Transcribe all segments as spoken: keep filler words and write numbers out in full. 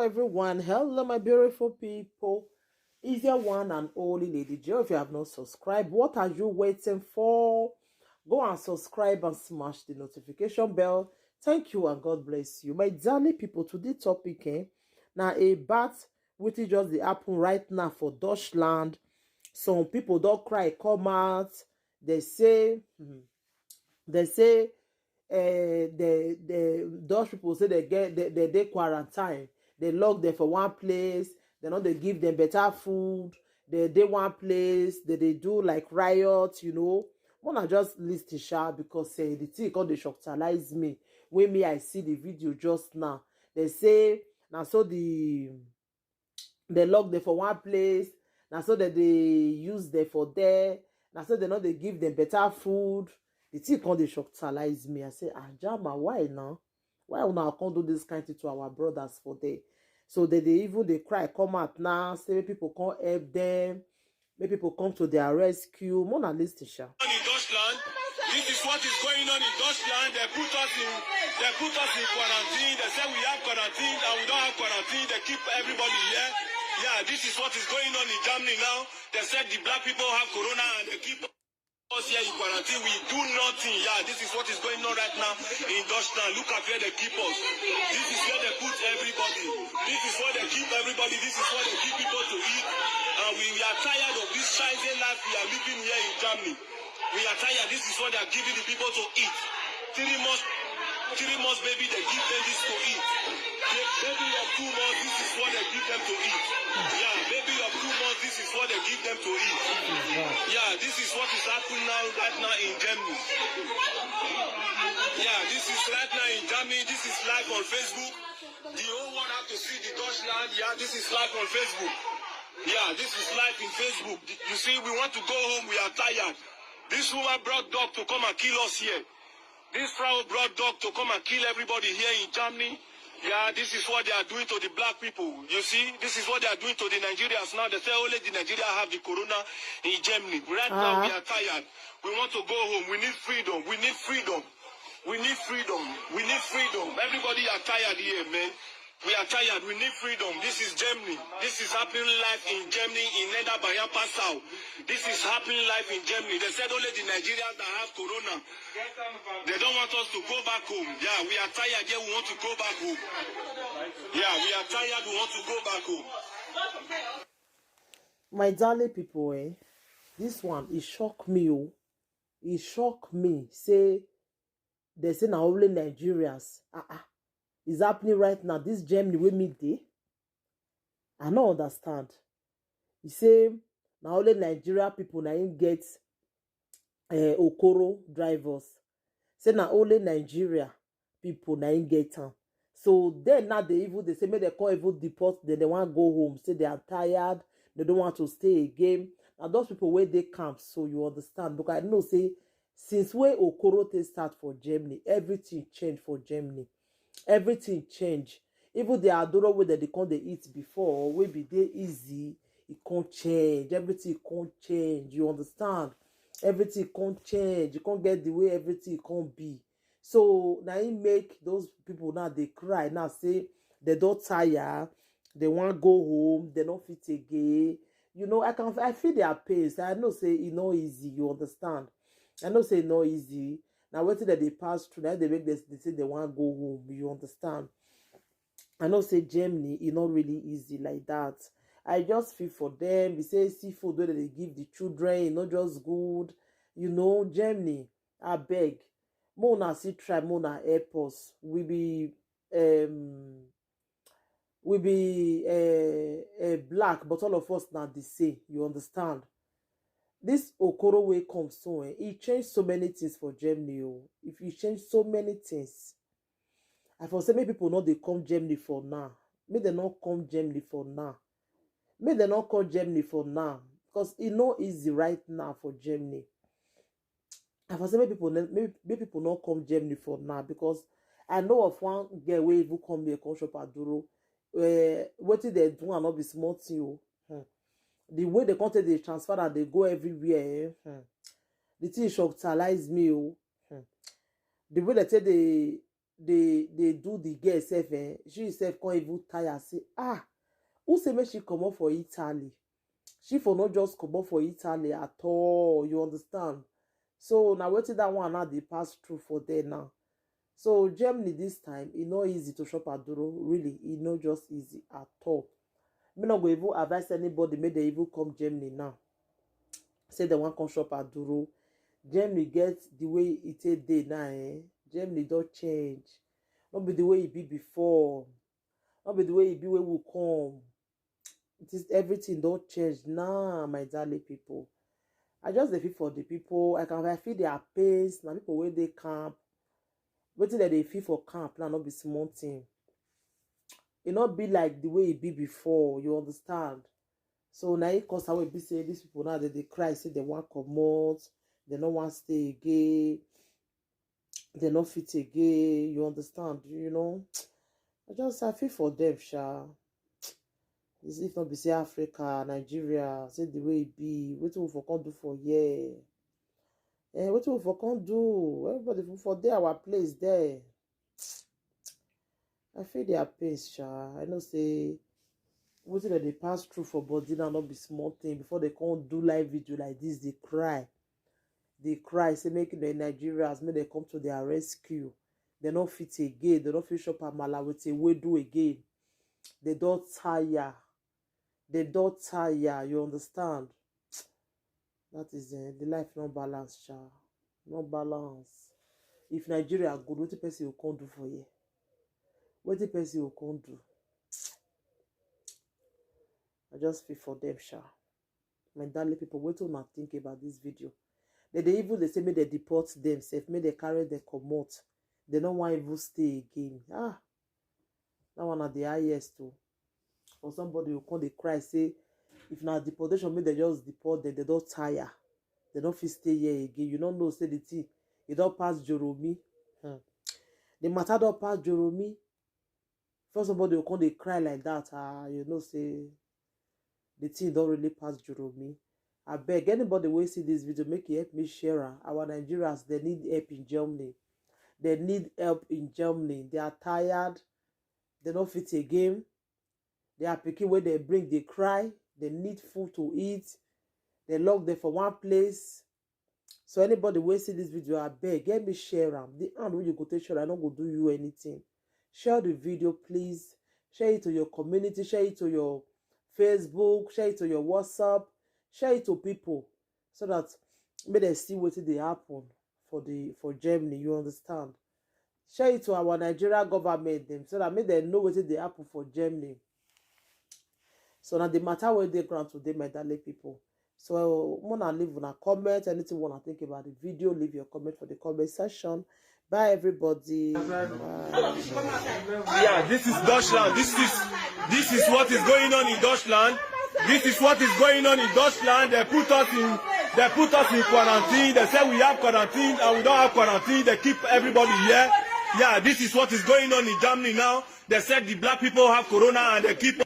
Everyone, hello, my beautiful people. Is your one and only Lady J. If you have not subscribed, what are you waiting for? Go and subscribe and smash the notification bell. Thank you and God bless you. My darling people, to this topic, eh, now a bat which is just the happen right now for Dutchland. Some people don't cry, come out. They say, hmm, they say, uh, the the Dutch people say they get they, they, they quarantine. They lock them for one place. They know they give them better food. They they one place. They they do like riot, you know. When I just list it sha because say the thing called they shocktalize me. When me I see the video just now, they say now so the they lock them for one place. Now so that they use them for there. Now so they know they give them better food. The thing called they shocktalize me. I say, ah, Jama, why now? Why una come do this kind thing to our brothers for there? So they, they even they cry, come out now, say make people come help them, make people come to their rescue. Mona list sha. In Dutchland, this is what is going on in Dutchland. They put us in, they put us in quarantine. They say we have quarantine and we don't have quarantine. They keep everybody here. Yeah, this is what is going on in Germany now. They said the black people have corona and they keep us here in quarantine. We do nothing. Yeah, this is what is going on right now in Dutchland. Look at where they keep us. This is where they put everybody. This is where they keep everybody. This is where they give people to eat. And we, we are tired of this shiny life we are living here in Germany. We are tired. This is what they are giving the people to eat. Three months, three months baby, they give them this to eat. Ba- Baby of two months, this is what they give them to eat. Yeah, baby of two months, this is what they give them to eat. Yeah, this is what is happening now, right now in Germany. Yeah, this is right now in Germany. This is live on Facebook. The whole world have to see the Dutchland. Yeah, this is live on Facebook. Yeah, this is live in Facebook. You see, we want to go home. We are tired. This woman brought dog to come and kill us here. This Frau brought dog to come and kill everybody here in Germany. Yeah, this is what they are doing to the black people. You see, this is what they are doing to the Nigerians now. They say only the Nigeria have the corona in Germany. Right now, we are tired. We want to go home. We need freedom. We need freedom. We need freedom. We need freedom. Everybody are tired here, man. We are tired. We need freedom. This is Germany. This is happening live in Germany, in Nether Bayan Passau. This is happening live in Germany. They said only the Nigerians that have corona. They don't want us to go back home. Yeah, we are tired. Yeah, we want to go back home. Yeah, we are tired. We want to go back home. My darling people, eh, this one, it shock me, oh. It shock me. Say, they say na only Nigerians. Ah, ah. It's happening right now. This Germany with me day. I don't understand. He say na only Nigeria people na him get, eh, Okoro drivers. Say na only Nigeria people na him get am. So then now they even they say make they come even deport them. They want go home. Say they are tired. They don't want to stay again. Now those people where they come, so you understand. Because I know say since when Okoro take start for Germany, everything change for Germany. Everything change. Even the adoro wey dem dey come dey eat before, wey be dey easy, e come change. Everything come change. You understand? Everything come change. You come get the way everything come be. So na im make those people now dey cry now say they don tire, they wan go home, they no fit again. You know, I can I feel their pain. I know say e no easy. You understand? I know say e no easy. Na wetin dem dey pass through, na dey make dem dey say they wan go home. You understand? I know say Germany e no really easy like that. I just feel for them. We say seafood wey dem dey give the children, e no just good. You know, Germany, abeg, make una still try, make una help us. We be um we be uh, uh, black, but all of us na the same. You understand? This Okoro wey come so, eh, e change so many things for Germany. Oh, if e change so many things, I for say make people no dey come Germany for now. Make dem no come Germany for now. Make dem no come Germany for now because e no easy right now for Germany. I for say make people ne- make, make people no come Germany for now because I know of one girl wey even come here come shop aduro. Uh, wetin dem do am no be small thing o. Hmm. The way they come take dey transfer am dey go everywhere. Eh? Hmm. The thing shocktalize me o. Hmm. The way they take dey dey dey do the girl sef, eh, she sef come even tire say, ah, who say make she comot for Italy? She for no just comot for Italy at all, you understand? So na wetin that one now dey pass through for there now. So Germany this time, e no easy to shop aduro, really, e no just easy at all. Me no go even advise anybody make they even come Germany now. Say they wan come shop aduro. Germany get the way e take dey now, eh? Germany don change. No be the way e be before. No be the way e be when we come. It is, everything don change now, my darling people. I just dey feel for the people. I can, I feel their pains. Na people wey dey camp, wetin dem dey feel for camp now no be small thing. E no be like the way e be before, you understand? So na e cause how e be say these people now, dem dey cry say dem wan comot, dem no wan stay again, dem no fit again, you understand, you know? I just, I feel for them, sha. This if not be say Africa, Nigeria, say the way e be, wetin we for come do for here? Eh, wetin we for come do? Everybody for, for dey our place there. I feel their pains, sha. I know say wetin dem dey pass through for body now no be small thing. Before they come do live video like this, they cry. They cry, say make the Nigerians, make they come to their rescue. They no fit again. They no fit shop amala with ewedu again. They don tire. They don tire, you understand? That is, eh, the life no balance, sha. No balance. If Nigeria good, wetin person go come do for here? Wetin person go come do? I just feel for them, sha. My darling people, wetin una think about this video? They dey even dey say make they deport them sef, make they carry them comot. They no wan even stay again. Ah, that one na the highest o. For somebody who come dey cry say if na deportation, make they just deport them. They don tire. They no fit stay here again. You no know say the thing, e don pass Joromi. Hmm. The matter don pass Joromi. Before somebody go come dey cry like that, ah, you know say the thing don really pass Joromi. Abeg, anybody wey see this video, make e help me share am. Our Nigerians, they need help in Germany. They need help in Germany. They are tired. They no fit again. Their pikin wey they bring dey cry. They need food to eat. They lock them for one place. So anybody wey see this video, abeg, help me share am. The hand wey you go take share, I no go do you anything. Share the video, please. Share it to your community. Share it to your Facebook. Share it to your WhatsApp. Share it to people so that make they see wetin dey happen for the, for Germany. You understand? Share it to our Nigeria government dem so that make they know wetin dey happen for Germany. So na the matter wey dey ground today, my darling people. So una leave una comment, anything una think about the video, leave your comment for the comment section. Bye everybody. Bye. Yeah, this is Deutschland. This is this is what is going on in Deutschland. This is what is going on in Deutschland. They put us in they put us in quarantine. They say we have quarantine and we don't have quarantine. They keep everybody here. Yeah, this is what is going on in Germany now. They said the black people have corona and they keep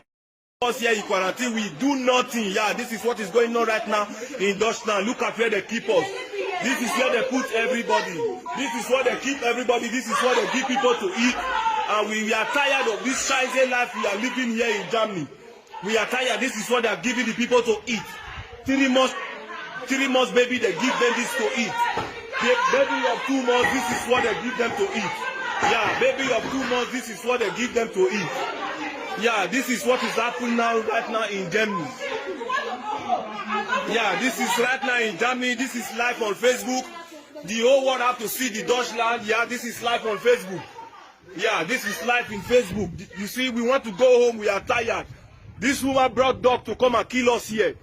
us here in quarantine. We do nothing. Yeah, this is what is going on right now in Deutschland. Look at where they keep us. This is where they put everybody. This is where they keep everybody. This is what they give people to eat. And we, we are tired of this shiesty life we are living here in Germany. We are tired. This is what they are giving the people to eat. Three months, three months baby, they give them this to eat. The baby of two months, this is what they give them to eat. Yeah, baby of two months, this is what they give them to eat. Yeah, this is what is happening now, right now in Germany. Yeah, this is right now in Germany. This is live on Facebook. The whole world have to see the Deutschland. Yeah, this is live on Facebook. Yeah, this is live in Facebook. You see, we want to go home. We are tired. This woman brought dog to come and kill us here.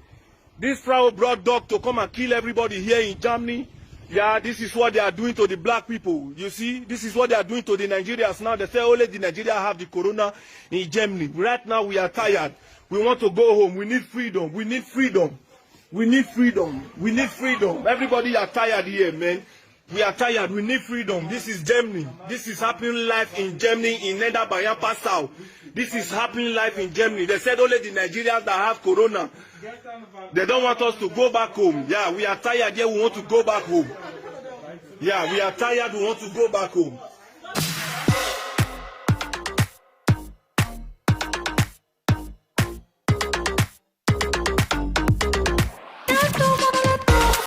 This Frau brought dog to come and kill everybody here in Germany. Yeah, this is what they are doing to the black people. You see, this is what they are doing to the Nigerians now. They say only the Nigeria have the corona in Germany. Right now, we are tired. We want to go home. We need freedom. We need freedom. We need freedom. We need freedom. Everybody are tired here, man. We are tired. We need freedom. This is Germany. This is happening live in Germany, in Nether Bayern Passau. This is happening live in Germany. They said only the Nigerians that have corona. They don't want us to go back home. Yeah, we are tired here. We want to go back home. Yeah, we are tired. We want to go back home.